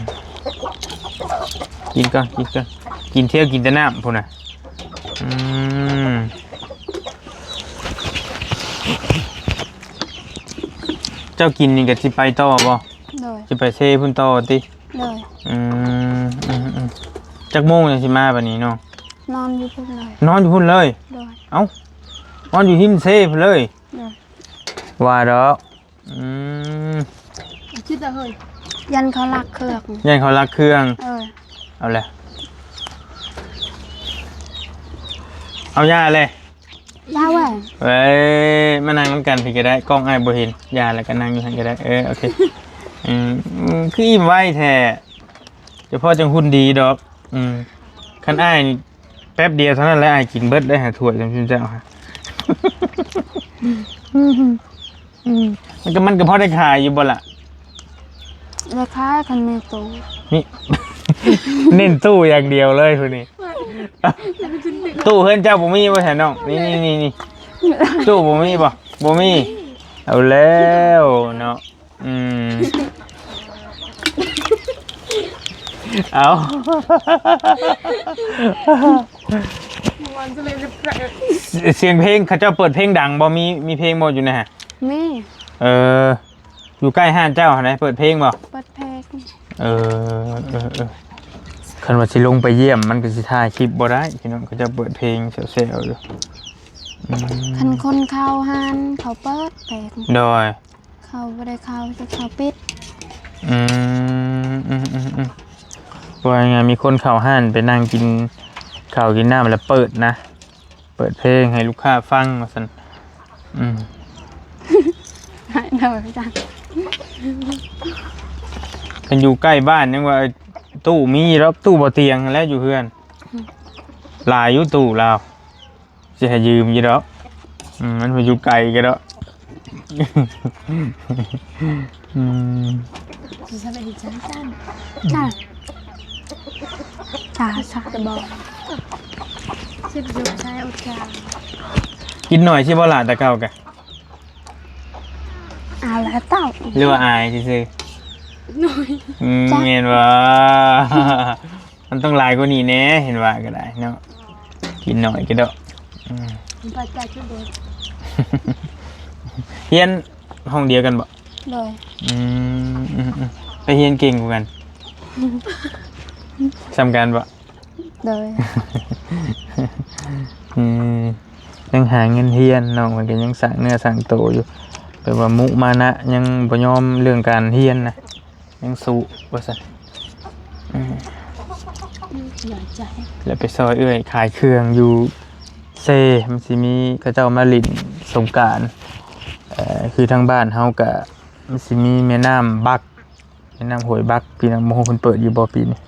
ກິນກ່ອນ ກິນກ່ອນ ກິນທ່ຽວກິນແຕ່ນ້ຳພຸ້ນນະ. ອືມ ເຈົ້າກິນນີ້ກະຊິໄປຕໍ່ບໍ່? ໂດຍ. ຊິໄປເຊພຸ້ນຕໍ່ຕິ? ໂດຍ. ອືມ ອືມ ອືມ ຈັກໂມງຈັ່ງຊິມາບາດນີ້ນ້ອງ? ນອນຢູ່ພຸ້ນເລີຍ. ນອນຢູ່ພຸ້ນເລີຍ? ໂດຍ. ເອົ້າ ນອນຢູ່ຮິມເຊພຸ້ນເລີຍ? ໂດຍ. ວ່າດອກ. ອືມ ຢ້ານເຂົາລັກເຄື່ອງ ຢ້ານເຂົາລັກເຄື່ອງ. ເອີ ເອົາແຫຼະ ເອົາ ຢ່າແຫຼະ. ລາວເອີຍ ເອີຍ ມານັ່ງນຳກັນພີ້ກໍໄດ້ ກ້ອງອ້າຍບໍ່ເຫັນ. ຢ່າ ແລ້ວກໍນັ່ງຢູ່ຫັ້ນກໍໄດ້. ເອີ ໂອເຄ. ອືມ ຄືອີ່ມໄວແທ້ ຈະພໍຈັ່ງຫຸ່ນດີດອກ. ອືມ ຄັນອ້າຍນີ້ແປັບດຽວເທົ່ານັ້ນແຫຼະ ອ້າຍກິນເບິດໄດ້ຫາຖ້ວຍ ສຳຊຸມເຈົ້າ. ອືມ ມັນກໍ ມັນກໍພໍໄດ້ຂາຍຢູ່ບໍ່ລະ? ໄດ້ຂາຍ ຄັນມີຕູ້. ນີ້ ເນັ້ນຕູ້ຢ່າງດຽວເລີຍຜູ້ນີ້. ຕູ້ເຮືອນເຈົ້າບໍ່ມີບໍ່ຊະນ້ອງ? ນີ້ ນີ້ ນີ້ ນີ້ ຕູ້ບໍ່ມີບໍ່? ບໍ່ມີ. ເອົາແລ້ວເນາະ. ອືມ ເອົາ ສ- ສຽງເພງ ເຂົາເຈົ້າເປີດເພງດັງບໍ່? ມີ ມີເພງບໍ່ຢູ່ໃນຫັ້ນ? ມີ. ເອີ ຢູ່ໃກ້ຮ້ານເຈົ້າຫັ້ນໃດ ເປີດເພງບໍ່? ເປີດເພງ. ເອີ ເອີ ເອີ ຄັນວ່າຊິລົງໄປຢ້ຽມ ມັນກໍຊິຖ່າຍຄລິບບໍ່ໄດ້ພີ່ນ້ອງ ເຂົາເຈົ້າເປີດເພງແຊວໆຢູ່. ອືມ ຄັນຄົນເຂົ້າຮ້ານ ເຂົາເປີດເພງ. ໂດຍ. ເຂົາບໍ່ໄດ້ເຂົ້າ ເຂົາປິດ. ອືມ ອືມ ອືມ ອືມ ວ່າໄງ ມີຄົນເຂົ້າຮ້ານໄປນັ່ງກິນເຂົ້າກິນນ້ຳ ແລ້ວເປີດນະ ເປີດເພງໃຫ້ລູກຄ້າຟັງວ່າຊັ້ນ. ອືມ ໃຫ້ເດີ ຄັນຢູ່ໃກ້ບ້ານຍັງວ່າຕູ້ມີດອກ ຕູ້ບໍ່ຕຽງຫັ້ນແຫຼະຢູ່ເຮືອນ. ອືມ ຫຼາຍຢູ່ຕູ້ລາວ. ຊິໃຫ້ຢືມຢູ່ດອກ. ອືມ ມັນບໍ່ຢູ່ໄກກັນດອກ. ອືມ ຊິສະເປັນຈັ່ງຊັ້ນ ຈ້າ ຈ້າ ຊາກະບອກ ຊິຢູ່ໃສອົດກາ ກິນໜ້ອຍຊິບໍ່ຫຼະ ແຕ່ເກົ່າກະ ອາ ແລ້ວເຕົ້າ ຫຼືວ່າອາຍຊື່ໆ ໜ້ອຍ ອືມ ແມ່ນບໍ່? ມັນຕ້ອງຫຼາຍກວ່ານີ້ແດ່ ເຫັນວ່າກໍໄດ້ເນາະ ກິນໜ້ອຍກະດອກ. ອືມ ຮຽນຫ້ອງດຽວກັນບໍ່? ໂດຍ ອືມ ອືມໆ ໃຜຮຽນເກັ່ງກວ່າກັນ? ສ່ຳກັນບໍ່? ໂດຍ ອືມ ຍັງຫາເງິນຮຽນ ນ້ອງເພິ່ນກໍຍັງສ້າງເນື້ອສ້າງໂຕຢູ່ ແບບວ່າມຸມານະ ຍັງບໍ່ຍອມເລື່ອງການຮຽນນະ ຍັງສູ້ວ່າຊັ້ນ. ອືມ ໜ້ອຍໃຈ ແລ້ວໄປຊ່ອຍເອື້ອຍຂາຍເຄື່ອງຢູ່ເຊ ມັນຊິມີເຂົາເຈົ້າມາຫຼິ້ນສົງການ ເອີ ຄືທາງບ້ານເຮົາກະ ມັນຊິມີແມ່ນ້ຳບັກ ແມ່ນ້ຳຫ້ວຍບັກ ພີ່ນ້ອງ ບໍ່ຮູ້ເພິ່ນເປີດຢູ່ບໍ່ປີນີ້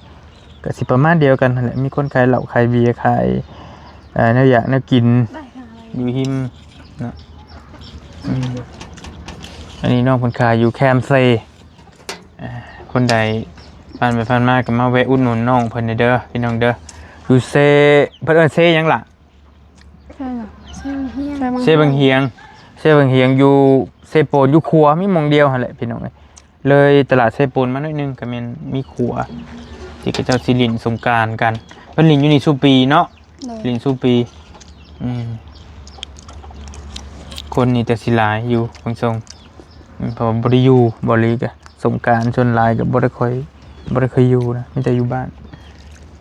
ກະຊິປະມານດຽວກັນຫັ້ນແຫຼະ ມີຄົນຂາຍເຫຼົ້າຂາຍເບຍ ຂາຍ ເອີ ແນວຢາກແນວກິນ ຢູ່ຮິມເນາະ. ອືມ ອັນນີ້ນ້ອງເພິ່ນຂາຍຢູ່ແຄມເຊ. ເອີ ຄົນໃດຜ່ານໄປຜ່ານມາກໍມາແວະອຸດໜູນນ້ອງເພິ່ນເດີ ພີ່ນ້ອງເດີ. ຢູ່ເຊ ເພິ່ນເອີ້ນເຊຫຍັງລະ? ເຊຫຍັງ? ເຊບັງຮຽງ ເຊບັງຮຽງ ເຊບັງຮຽງ ຢູ່ເຊໂປນ ຢູ່ຂົວມີໝ່ອງດຽວຫັ້ນແຫຼະ ພີ່ນ້ອງເອີຍ. ເລີຍຕະຫຼາດເຊໂປນມາໜ້ອຍໜຶ່ງກໍແມ່ນມີຂົວ ທີ່ເຂົາເຈົ້າຊິຫຼິ້ນສົງການກັນ ເພິ່ນຫຼິ້ນຢູ່ນີ້ສູ່ປີເນາະ. ໂດຍ ຫຼິ້ນສູ່ປີ. ອືມ ຄົນນີ້ແຕ່ຊິຫຼາຍຢູ່ເບິ່ງຊົງ ອືມ ເພາະວ່າບໍ່ໄດ້ຢູ່ ບໍ່ລີກະສົງການສ່ວນຫຼາຍກໍບໍ່ໄດ້ຄ່ອຍ ບໍ່ໄດ້ຄ່ອຍຢູ່ນະ ມີແຕ່ຢູ່ບ້ານ.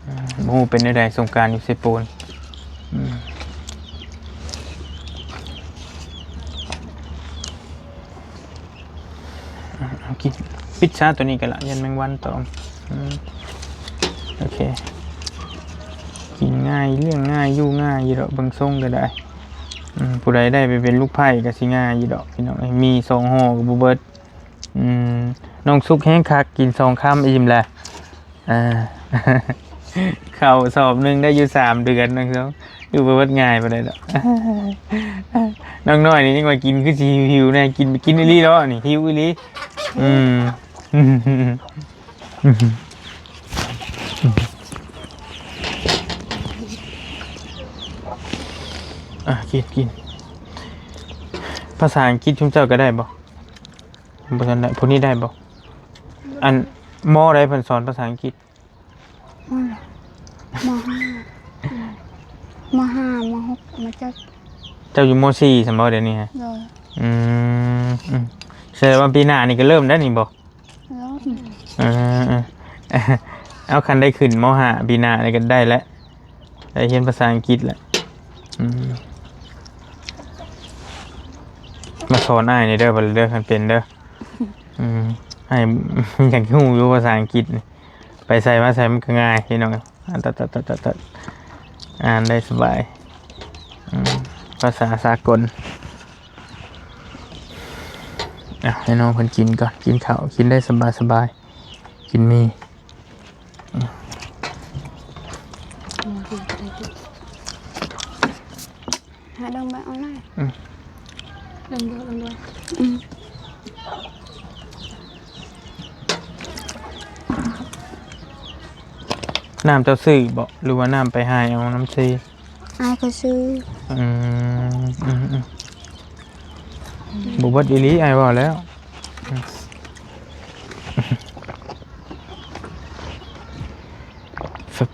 ອືມ ບໍ່ຮູ້ເປັນແນວໃດສົງການຢູ່ເຊໂປນ. ອືມ ເອົາ ເອົາ ກິນ ປິດຊາໂຕນີ້ກໍລະ ຢ້ານແມງວັນຕອມ. ອືມ ໂອເຄ ກິນງ່າຍ ລ້ຽງງ່າຍ ຢູ່ງ່າຍຢູ່ດອກ ເບິ່ງຊົງກໍໄດ້. ອືມ ຜູ້ໃດໄດ້ໄປເປັນລູກໃພ້ກໍຊິງ່າຍຢູ່ດອກ ພີ່ນ້ອງເອີຍ ມີສອງຫໍ່ກໍບໍ່ເບິດ. ອືມ ນ້ອງສຸກແຮງຄັກ ກິນສອງຄຳອີ່ມແຫຼະ. ອ່າ ເຂົ້າສອບໜຶ່ງໄດ້ຢູ່ສາມເດືອນນະ ຄືບໍ່ເບິດງ່າຍປານໃດດອກ. ນ້ອງນ້ອຍນີ້ຍັງວ່າກິນຄືຊິຫິວໆ ແນ່ ກິນ ກິນອີ່ຫຼີເນາະ ນີ້ຫິວອີ່ຫຼີ. ອືມ ອ່ະ ກິນ ກິນ. ພາສາອັງກິດຊຸມເຈົ້າກໍໄດ້ບໍ່? ບໍ່ທັນໄດ້. ຜູ້ນີ້ໄດ້ບໍ່? ອັນ ມໍໃດເພິ່ນສອນພາສາອັງກິດ? ມໍ ມໍຫ້າ ມໍຫ້າ ມໍຫົກ ມໍເຈັດ. ເຈົ້າຢູ່ ມໍສີ່ ຊັ້ນບໍ່ ດຽວນີ້ຮະ? ໂດຍ. ອືມ ອືມ ສະແດງວ່າປີໜ້ານີ້ກໍເລີ່ມໄດ້ນີ້ບໍ່? ເອີ ເອີ ເອີ ເອົາ ຄັນໄດ້ຂຶ້ນ ມໍຫ້າ ປີໜ້ານີ້ກໍໄດ້ແລ້ວ ໄດ້ຮຽນພາສາອັງກິດແລ້ວ. ອືມ ມາສອນອ້າຍແດ່ເດີ ບັດເດີ ຄັນເປັນເດີ. ອືມ ອ້າຍຢາກຮູ້ຢູ່ພາສາອັງກິດນີ້ ໄປໃສມາໃສມັນກໍງ່າຍ ພີ່ນ້ອງ. ອ່ານໄດ້ສະບາຍ ອືມ ພາສາສາກົນ. ອ່ະ ໃຫ້ນ້ອງເພິ່ນກິນກ່ອນ ກິນເຂົ້າ ກິນໄດ້ສະບາຍໆ ກິນໝີ່. ຫາເບິ່ງເບິ່ງເອົາໜ້ອຍ ອືມ ເບິ່ງເບິ່ງເບິ່ງ ອືມ. ນ້ຳເຈົ້າຊື້ບໍ່ ຫຼືວ່ານ້ຳໄປຫາເອົານຳເຊ? ອ້າຍເຂົາຊື້. ອືມ ອືມ ອືມ ບໍ່ເບິດອີ່ຫຼີ ອ້າຍເວົ້າແລ້ວ. ອືມ ຟຶບ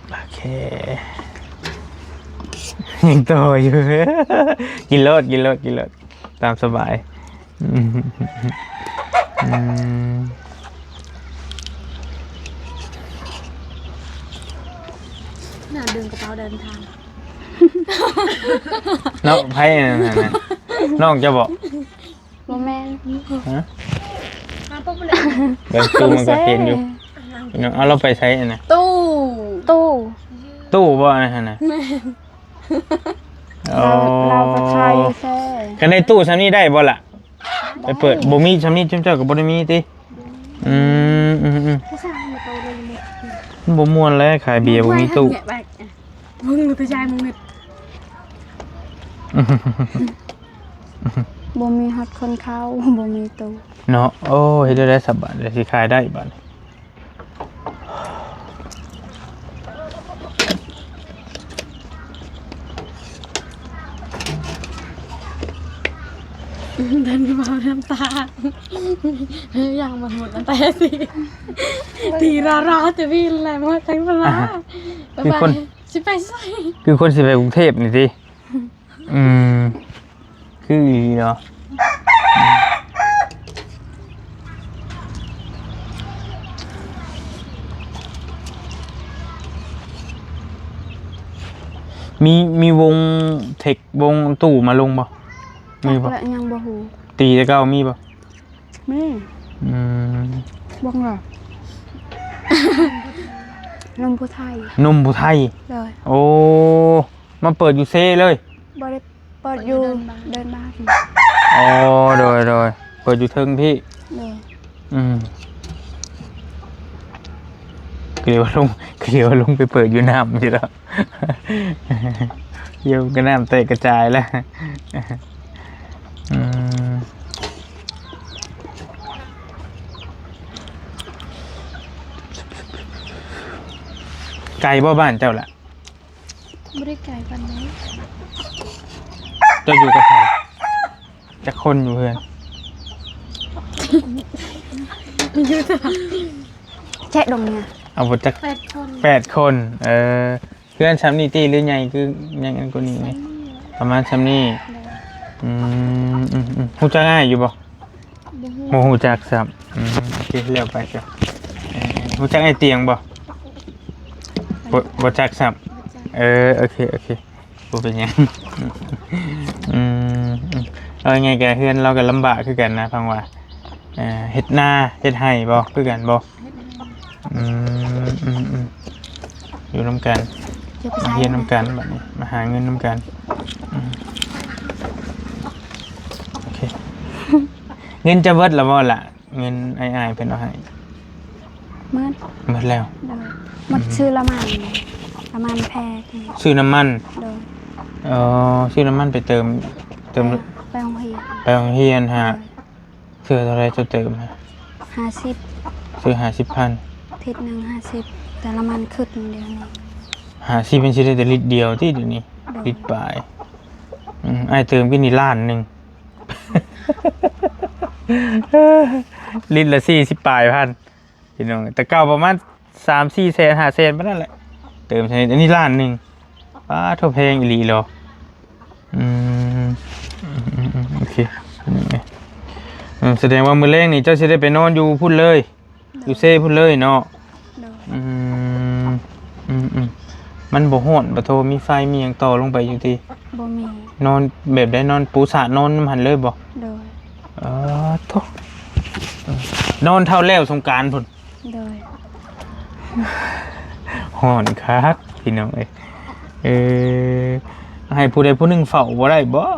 ໂອເຄ ຍັງຕໍ່ຢູ່ ກິນໂລດ ກິນໂລດ ກິນໂລດ ຕາມສະບາຍ. ອືມ ອືມ ໜ້າດຶງກະເປົາເດີນທາງ ເນາະ ໃຜນັ້ນນະ ນ້ອງເຈົ້າບໍ່? ບໍ່ແມ່ນ ຮະ ຫາບໍ່ໄດ້ ເບິ່ງຕູ້ມັນກໍເຫັນຢູ່. ເອົາ ລາວໄປໃສຫັ້ນນະ? ຕູ້ ຕູ້ ຕູ້ບໍ່ຫັ້ນນະ? ແມ່ນ. ອໍ ລາວ ລາວໄປຂາຍຢູ່ແທ້. ຄັນໄດ້ຕູ້ຊ່ຳນີ້ໄດ້ບໍ່ລະ? ໄດ້ ໄປເປີດ ບໍ່ມີຊ່ຳນີ້ ເຈົ້າກໍບໍ່ໄດ້ມີຕິ? ອືມ ອືມ ອືມ ມັນບໍ່ມ່ວນແຫຼະ ຂາຍເບຍບໍ່ມີຕູ້. ເບິ່ງລູກກະຊາຍມຶງເມັດ. ບໍ່ມີຮອດຄົນເຂົ້າ ບໍ່ມີຕູ້ເນາະ. ໂອ້ ເຮັດແນວໃດສະບາດ ຊິຂາຍໄດ້ບາດນີ້? ເດີນເວົ້ານ້ຳຕາ ຢ່າງມັນໝົດນ້ຳຕາຊິ ຕີລາລາແຕ່ວິນແຫຼະ ໝົດທັງເວລາ. ອ່າ ຄືຄົນ ຊິໄປໃສ? ຄືຄົນຊິໄປກຸງເທບນີ້ຕິ? ອືມ ຄືອີ່ຫຼີເນາະ. ມີ ມີວົງເທັກ ວົງຕູ້ມາລົງບໍ່? ມີບໍ່? ຈັກແຫຼະ ຍັງບໍ່ຮູ້. ຕີແຕ່ເກົ່າມີບໍ່? ມີ. ອືມ ເບິ່ງລະ ໜຸ່ມຜູ້ໄທ ໜຸ່ມຜູ້ໄທ. ໂດຍ. ໂອ້ ມາເປີດຢູ່ເຊເລີຍ? ບໍ່ໄດ້ເປີດຢູ່ເດີ່ນບ້ານ. ອໍ ໂດຍໆ ເປີດຢູ່ເທິງພີ້. ໂດຍ. ອືມ ກະເລີຍວ່າລົງ ກະເລີຍວ່າລົງໄປເປີດຢູ່ນ້ຳຢູ່ແລ້ວ ຢູ່ກະນ້ຳແຕກກະຈາຍແລ້ວ. ອືມ ໄກບໍ່ບ້ານເຈົ້າລະ? ບໍ່ໄດ້ໄກປານໃດ. ເຈົ້າຢູ່ກັບໃຜ? ຈັກຄົນຢູ່ເຮືອນ? ຢູ່ ແຈະດົງເນຍ ເອົາບໍ່ຈັກ ແປດຄົນ. ແປດຄົນ. ເອີ ເຮືອນຊ່ຳນີ້ຕິ ຫຼືໃຫຍ່ຄືໃຫຍ່ກວ່ານີ້? ປະມານຊ່ຳນີ້. ໂດຍ. ອືມ ອືມ ອືມ ຮູ້ຈັກອ້າຍຢູ່ບໍ່? ບໍ່ຮູ້ ບໍ່ຮູ້ຈັກຊ້ຳ. ອືມ ໂອເຄ ແລ້ວໄປຊະ. ເອີ ຮູ້ຈັກອ້າຍຕຽງບໍ່? ບໍ່ ບໍ່ຈັກຊ້ຳ. ບໍ່ຈັກ. ເອີ ໂອເຄ ໂອເຄ ບໍ່ເປັນຫຍັງ. ອືມ ອືມ ເອົາງ່າຍໆ ກະເຮືອນລາວກະລຳບາກຄືກັນນະ ຟັງວ່າ ເອີ ເຮັດນາເຮັດໄຮ່ບໍ່ ຄືກັນບໍ່? ອືມ ອືມ ອືມ ຢູ່ນຳກັນ ມາຮຽນນຳກັນ ບາດນີ້ມາຫາເງິນນຳກັນ. ອືມ ໂອເຄ ເງິນຈະເບິດລະບໍ່ລະ? ເງິນອ້າຍໆເພິ່ນເອົາໃຫ້ ໝົດ ໝົດແລ້ວ. ໂດຍ. ໝົດ ອືມ ຊື້ລະມັນ ລະມັນແພງ ຊື້ນ້ຳມັນ. ໂດຍ. ອໍ ຊື້ນ້ຳມັນໄປເຕີມ ເຕີມ ໄປ ໄປໂຮງຮຽນ ໄປໂຮງຮຽນຫາ. ໂດຍ. ເທື່ອເທົ່າໃດເຈົ້າເຕີມ? ຫ້າສິບ. ຊື້ຫ້າສິບພັນ ທິດໜຶ່ງຫ້າສິບ ແຕ່ລະມັນຂຶ້ນດຽວນີ້. ຫ້າສິບມັນຊິໄດ້ແຕ່ລິດດຽວຕິດຽວນີ້? ໂດຍ. ລິດປາຍ. ອືມ ອ້າຍເຕີມກິນນີ້ລ້ານໜຶ່ງ ລິດລະສີ່ສິບປາຍພັນ ພີ່ນ້ອງ. ແຕ່ເກົ່າປະມານສາມສີ່ແສນ ຫ້າແສນປານນັ້ນແຫຼະ ເຕີມຊະນິດ. ອັນນີ້ລ້ານໜຶ່ງ. ປາໂທ້ ແພງອີ່ຫຼີເນາະ. ອືມ ອືມ ອືມ ອືມ ໂອເຄ ເອີ ສະແດງວ່າມື້ແລງນີ້ເຈົ້າຊິໄດ້ໄປນອນຢູ່ພຸ້ນເລີຍ? ໂດຍ. ຢູ່ເຊພຸ້ນເລີຍເນາະ? ໂດຍ. ອືມ ອືມ ອືມ ມັນບໍ່ຮ້ອນບໍ່ໂທ ມີໄຟມີຫຍັງຕໍ່ລົງໄປຢູ່ຕິ? ບໍ່ມີ. ນອນແບບໃດ? ນອນປູສາດນອນນຳຫັ້ນເລີຍບໍ່? ໂດຍ. ເອີ ໂທ້ ນອນເທົ່າແລ້ວສົງການພຸ້ນ. ໂດຍ. ຮ້ອນຄັກພີ່ນ້ອງເອີຍ. ເອີ ໃຫ້ຜູ້ໃດຜູ້ໜຶ່ງເຝົ້າບໍ່ໄດ້ບໍ່?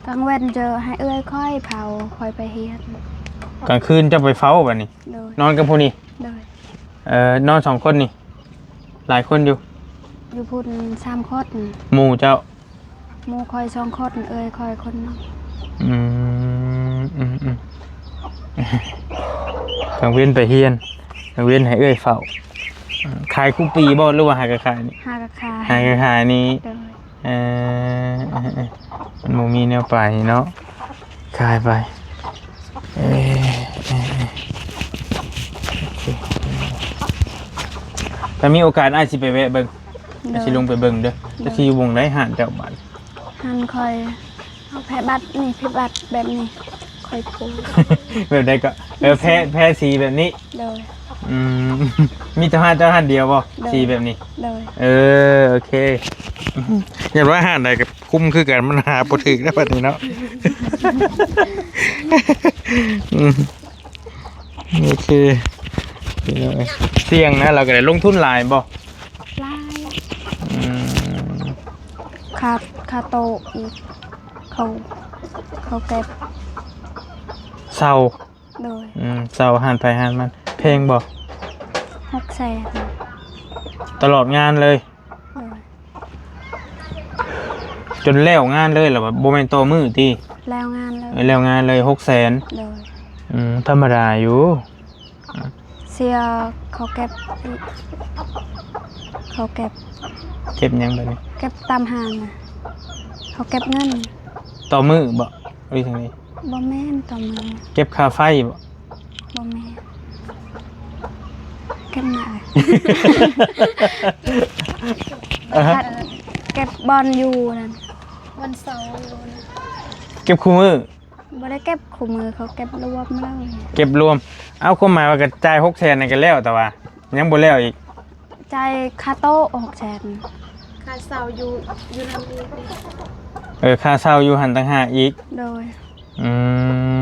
ກາງເວັນເຈີໃຫ້ເອື້ອຍຂ້ອຍເຝົ້າ ຂ້ອຍໄປຮຽນ. ກາງຄືນເຈົ້າໄປເຝົ້າບາດນີ້? ໂດຍ. ນອນກັບຜູ້ນີ້? ໂດຍ. ເອີ ນອນສອງຄົນນີ້? ຫຼາຍຄົນຢູ່? ຢູ່ພຸ້ນສາມຄົນ. ໝູ່ເຈົ້າ? ໝູ່ຂ້ອຍສອງຄົນ ເອື້ອຍຂ້ອຍຄົນໜຶ່ງ. ອືມ ອືມ ອືມ ກາງເວັນໄປຮຽນ ກາງເວັນໃຫ້ເອື້ອຍເຝົ້າ. ອືມ ຂາຍຄູ່ປີບໍ່ ຫຼືວ່າຫາກະຂາຍນີ້? ຫາກະຂາຍ. ຫາກະຂາຍນີ້. ໂດຍ. ເອີ ເອີ ເອີ ມັນບໍ່ມີແນວໄປເນາະ ຂາຍໄປ. ເອີ ເອີ ເອີ ໂອເຄ ຖ້າມີໂອກາດອ້າຍຊິໄປແວະເບິ່ງ. ໂດຍ. ອ້າຍຊິລົງໄປເບິ່ງເດີ. ໂດຍ. ຈະຊິຢູ່ບ່ອນໃດຮ້ານເຈົ້າບາດ? ຮ້ານຂ້ອຍ ເອົາແພບັດນີ້ ແພບັດແບບນີ້ ຂ້ອຍປູ. ແບບໃດກໍ? ເອີ ແພ ແພສີແບບນີ້. ໂດຍ. ອືມ ມີແຕ່ຮ້ານເຈົ້າຮ້ານດຽວບໍ່? ໂດຍ. ສີແບບນີ້. ໂດຍ. ເອີ ໂອເຄ ຢ່າວ່າຮ້ານໃດກໍຄຸ້ມຄືກັນ ມັນຫາບໍ່ຖືກແລ້ວບັດນີ້ເນາະ. ອືມ ໂອເຄ ພີ່ນ້ອງເອີຍ ສ່ຽງນະ ລາວກໍໄດ້ລົງທຶນຫຼາຍບໍ່? ຫຼາຍ. ອືມ ຄ່າ ຄ່າໂຕະອີກ ເຂົາ ເຂົາເກັບ ເຊົ່າ. ໂດຍ. ອືມ ເຊົ່າຮ້ານໃຜຮ້ານມັນ. ແພງບໍ່? ຫົກແສນ. ຕະຫຼອດງານເລີຍ? ໂດຍ. ຈົນແລ້ວງານເລີຍລະ ບໍ່ແມ່ນຕໍ່ມື້ຕິ? ແລ້ວງານເລີຍ ເອີ ແລ້ວງານເລີຍ ຫົກແສນ. ໂດຍ. ອືມ ທຳມະດາຢູ່. ເສຍເຂົາເກັບ ເຂົາເກັບ ເກັບຫຍັງບາດນີ້? ເກັບຕາມຫ້າງນະ ເຂົາເກັບເງິນ. ຕໍ່ມື້ບໍ ຫຼືຈັ່ງໃດ? ບໍ່ແມ່ນຕໍ່ມື້. ເກັບຄ່າໄຟບໍ? ບໍ່ແມ່ນ ເກັບຫຍັງ? ເກັບບ່ອນຢູ່ນັ້ນ ວັນເສົາຢູ່ນັ້ນ. ເກັບຄູ່ມື້? ບໍ່ໄດ້ເກັບຄູ່ມື້ ເຂົາເກັບລວມເລີຍ. ເກັບລວມ. ເອົາ ຄວາມໝາຍວ່າກະຈ່າຍຫົກແສນນັ້ນກະແລ້ວ ແຕ່ວ່າຍັງບໍ່ແລ້ວອີກ. ຈ່າຍຄ່າໂຕະຫົກແສນ. ຄ່າເຊົ່າຢູ່ ຢູ່ນຳອີກເດ້. ເອີ ຄ່າເຊົ່າຢູ່ຫັ້ນຕ່າງຫາກອີກ. ໂດຍ. ອື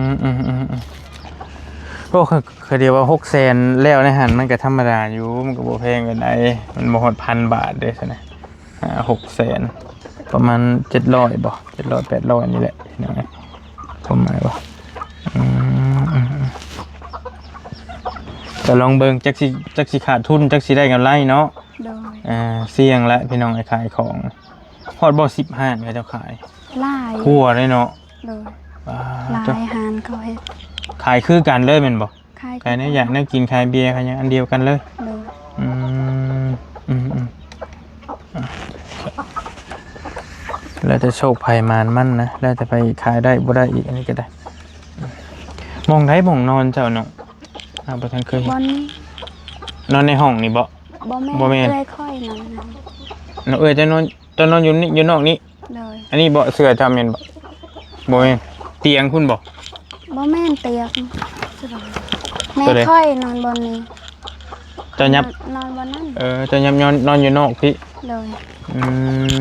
ມ ອືມໆໆ ໂອ້ ຄະ ຄະດຽວວ່າຫົກແສນແລ້ວໃນຫັ້ນ ມັນກະທຳມະດາຢູ່ ມັນກະບໍ່ແພງປານໃດ ມັນບໍ່ຮອດພັນບາດເດ້ຊັ້ນນະ. ຫ້າຫົກແສນ ປະມານເຈັດຮ້ອຍບໍ ເຈັດຮ້ອຍແປດຮ້ອຍນີ້ແຫຼະ ພີ່ນ້ອງເອີຍ ຄວາມໝາຍວ່າ ອືມ ອືມ ອືມ ກະລອງເບິ່ງ ຈັກຊິ ຈັກຊິຂາດທຶນ ຈັກຊິໄດ້ກຳໄລເນາະ. ໂດຍ. ອ່າ ສ່ຽງແຫຼະພີ່ນ້ອງເອີຍ ຂາຍຂອງ ຮອດບໍ່ ສິບຮ້ານເຂົາເຈົ້າຂາຍ? ຫຼາຍ ທົ່ວເລີຍເນາະ. ໂດຍ. ອ່າ ຫຼາຍຮ້ານເຂົາເຮັດ ຂາຍຄືກັນເລີຍແມ່ນບໍ່? ຂາຍ ຂາຍແນວຢາກແນວກິນ ຂາຍເບຍ ຂາຍຫຍັງອັນດຽວກັນເລີຍ. ໂດຍ. ອືມ ອືມໆ ແລ້ວແຕ່ໂຊກໃຜໝານມັນນະ ແລ້ວແຕ່ໃຜຂາຍໄດ້ບໍ່ໄດ້ອີກ ອັນນີ້ກະໄດ້. ໝ່ອງໃດໝ່ອງນອນເຈົ້າເນາະ? ອ້າວ ບໍ່ທັນເຄີຍເຫັນ ບ່ອນນີ້ ນອນໃນຫ້ອງນີ້ບໍ? ບໍ່ແມ່ນ ບໍ່ແມ່ນ ເອື້ອຍຂ້ອຍນອນນັ້ນ. ເນາະ ເອື້ອຍເຈົ້ານອນ ເຈົ້ານອນຢູ່ນີ້ ຢູ່ນອກນີ້? ໂດຍ. ອັນນີ້ບໍ ເສື້ອເຈົ້າແມ່ນບໍ? ບໍ່ແມ່ນ ຕຽງພຸ້ນບໍ? ບໍ່ແມ່ນຕຽງ ແມ່ຂ້ອຍນອນບ່ອນນີ້ ເຈົ້າຫຍັບ ນອນ ນອນບ່ອນນັ້ນ. ເອີ ເຈົ້າຫຍັບນອນ ນອນຢູ່ນອກພີ້. ໂດຍ. ອື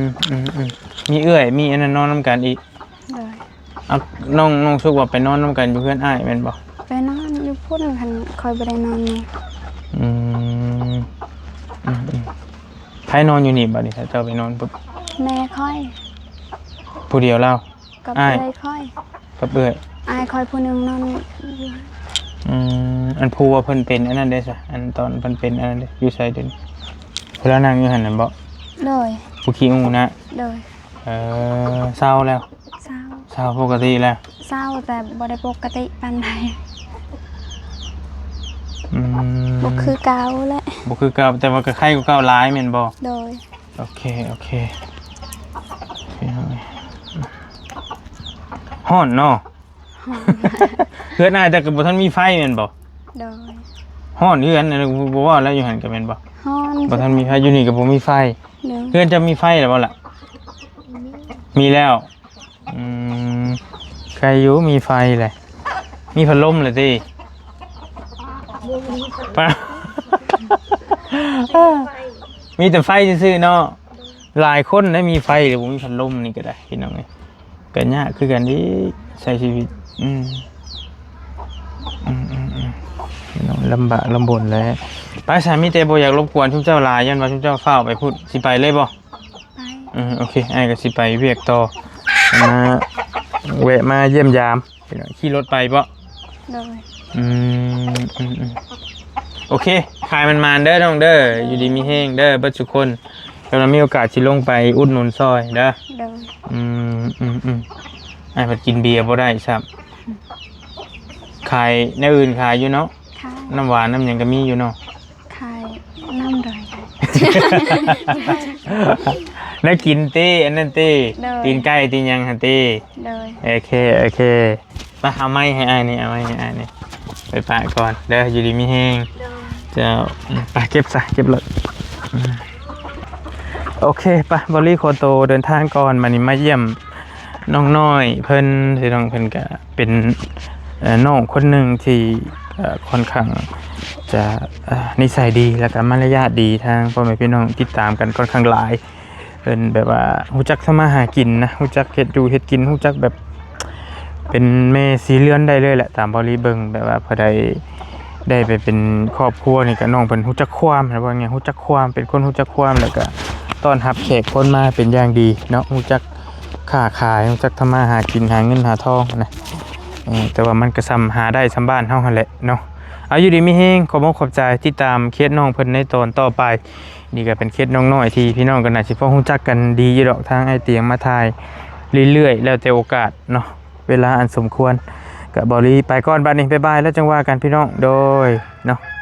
ມ ອືມໆ ມີເອື້ອຍ ມີອັນນັ້ນນອນນຳກັນອີກ. ໂດຍ. ເອົາ ນ້ອງ ນ້ອງສຸກວ່າໄປນອນນຳກັນຢູ່ເຮືອນອ້າຍແມ່ນບໍ່? ໄປນອນຢູ່ພຸ້ນ ຄັນຂ້ອຍບໍ່ໄດ້ນອນນີ້. ອືມ ອືມໆ ໃຜນອນຢູ່ນີ້ບາດນີ້ ຖ້າເຈົ້າໄປນອນປຸບ? ແມ່ຂ້ອຍ ຜູ້ດຽວລາວ? ກັບເອື້ອຍຂ້ອຍ ກັບເອື້ອຍ ອ້າຍຂ້ອຍຜູ້ໜຶ່ງນອນຢູ່. ອືມ ອັນຜູ້ວ່າເພິ່ນເປັນອັນນັ້ນເດ້ຊະ ອັນຕອນເພິ່ນເປັນອັນນັ້ນເດ້ ຢູ່ໃສດຽວນີ້? ຜູ້ລາວນັ່ງຢູ່ຫັ້ນນັ້ນບໍ? ໂດຍ. ຜູ້ຂີ້ອູ້ນະ? ໂດຍ. ເອີ ເຊົາແລ້ວ? ເຊົາ ເຊົາປົກກະຕິແລ້ວ? ເຊົາ ແຕ່ບໍ່ໄດ້ປົກກະຕິປານໃດ. ອືມ ບໍ່ຄືເກົ່າແຫຼະ ບໍ່ຄືເກົ່າ ແຕ່ວ່າກະໄຄກວ່າເກົ່າຫຼາຍແມ່ນບໍ່? ໂດຍ. ໂອເຄ ໂອເຄ ພີ່ນ້ອງເອີຍ ຮ້ອນເນາະ. ຮ້ອນ. ເຮືອນອ້າຍເຈົ້າກະບໍ່ທັນມີໄຟແມ່ນບໍ່? ໂດຍ. ຮ້ອນເຮືອນ ບໍ່ວ່າແລ້ວ ຢູ່ຫັ້ນກະແມ່ນບໍ່? ຮ້ອນ. ບໍ່ທັນມີໄຟ ຢູ່ນີ້ກະບໍ່ມີໄຟ. ໂດຍ. ເຮືອນເຈົ້າມີໄຟແລ້ວບໍ່ລະ? ມີແລ້ວ. ອືມ ໃຄຢູ່ ມີໄຟແຫຼະ ມີພັດລົມແຫຼະຕິ? ມີແຕ່ໄຟຊື່ໆເນາະ. ຫຼາຍຄົນໄດ້ມີໄຟແຕ່ບໍ່ມີພັດລົມນີ້ກະໄດ້ ພີ່ນ້ອງເອີຍ ກະຍາກຄືກັນອີກ ໃຊ້ຊີວິດ. ອືມ ອືມໆໆ ພີ່ນ້ອງ ລຳບາກລຳບົນແຫຼະ. ໄປຊະ ມີແຕ່ບໍ່ຢາກລົບກວນຊຸມເຈົ້າຫຼາຍ ຢ້ານວ່າຊຸມເຈົ້າຟ້າວໄປພຸ້ນ ຊິໄປເລີຍບໍ່? ໄປ. ເອີ ໂອເຄ ອ້າຍກະຊິໄປວຽກຕໍ່ ມາແວະມາຢ້ຽມຢາມ. ຂີ່ລົດໄປບໍ? ໂດຍ. ອືມ ອືມໆ ໂອເຄ ຂາຍໝານໆເດີນ້ອງເດີ ຢູ່ດີມີແຮງເດີເບິດທຸກຄົນ ແລ້ວມີໂອກາດຊິລົງໄປອຸດໜູນຊ່ອຍເດີ. ໂດຍ. ອືມໆໆ ອ້າຍພັດກິນເບຍບໍ່ໄດ້ຊ້ຳ ຂາຍແນວອື່ນຂາຍຢູ່ເນາະ? ຂາຍ. ນ້ຳຫວານນ້ຳຫຍັງກະມີຢູ່ເນາະ? ຂາຍນ້ຳດອຍ. ແນວກິນຕິ ອັນນັ້ນຕິ? ໂດຍ. ຕີນໄກ່ຕີນຫຍັງຫັ້ນຕິ? ໂດຍ. ໂອເຄ ໂອເຄ ໄປ ເອົາໄມ້ໃຫ້ອ້າຍນີ້ ເອົາໄມ້ໃຫ້ອ້າຍນີ້ ໄປປະກ່ອນເດີ ຢູ່ດີມີແຮງ. ໂດຍ. ເຈົ້າ ອືມ ໄປເກັບຊະ ເກັບໂລດ. ອືມ ໂອເຄ ໄປ ບ່າວລີຂໍໂຕເດີນທາງກ່ອນ ບາດນີ້ມາຢ້ຽມ ນ້ອງນ້ອຍເພິ່ນ ພີ່ນ້ອງ ເພິ່ນກະເປັນ ເອີ ນ້ອງຄົນໜຶ່ງທີ່ ເອີ ຂ້ອນຂ້າງຈະ ເອີ ນິໄສດີ ແລ້ວກະມາລະຍາດດີ ທາງພໍ່ແມ່ພີ່ນ້ອງຕິດຕາມກັນຂ້ອນຂ້າງຫຼາຍ. ເພິ່ນແບບວ່າຮູ້ຈັກທຳມາຫາກິນນະ ຮູ້ຈັກເຮັດຢູ່ເຮັດກິນ ຮູ້ຈັກແບບເປັນແມ່ສີເຮືອນໄດ້ເລີຍແຫຼະ ຕາມບ່າວລີເບິ່ງ ແບບວ່າພໍໄດ້ ໄດ້ໄປເປັນຄອບຄົວນີ້ກະ ນ້ອງເພິ່ນຮູ້ຈັກຄວາມ ວ່າໄງ ຮູ້ຈັກຄວາມ ເປັນຄົນຮູ້ຈັກຄວາມ ແລ້ວກະຕ້ອນຮັບແຂກຄົນມາເປັນຢ່າງດີເນາະ ຮູ້ຈັກຄ້າຂາຍ ຮູ້ຈັກທຳມາຫາກິນ ຫາເງິນຫາທອງນະ. ເອີ ແຕ່ວ່າມັນກະສ່ຳຫາໄດ້ສ່ຳບ້ານເຮົາຫັ້ນແຫຼະເນາະ. ເອົາ ຢູ່ດີມີແຮງ ຂອບອົກຂອບໃຈ ຕິດຕາມເຄສນ້ອງເພິ່ນໃນຕອນຕໍ່ໄປ. ນີ້ກໍເປັນເຄສນ້ອງນ້ອຍທີ່ພີ່ນ້ອງກໍໜ້າຊິພໍຮູ້ຈັກກັນດີຢູ່ດອກ ທາງອ້າຍຕຽງມາຖ່າຍເລື້ອຍໆ ແລ້ວແຕ່ໂອກາດເນາະ ເວລາອັນສົມຄວນ. ກໍເບົາລີໄປກ່ອນບັດນີ້ ບາຍບາຍ ແລ້ວຈັ່ງວ່າກັນພີ່ນ້ອງ ໂດຍເນາະ.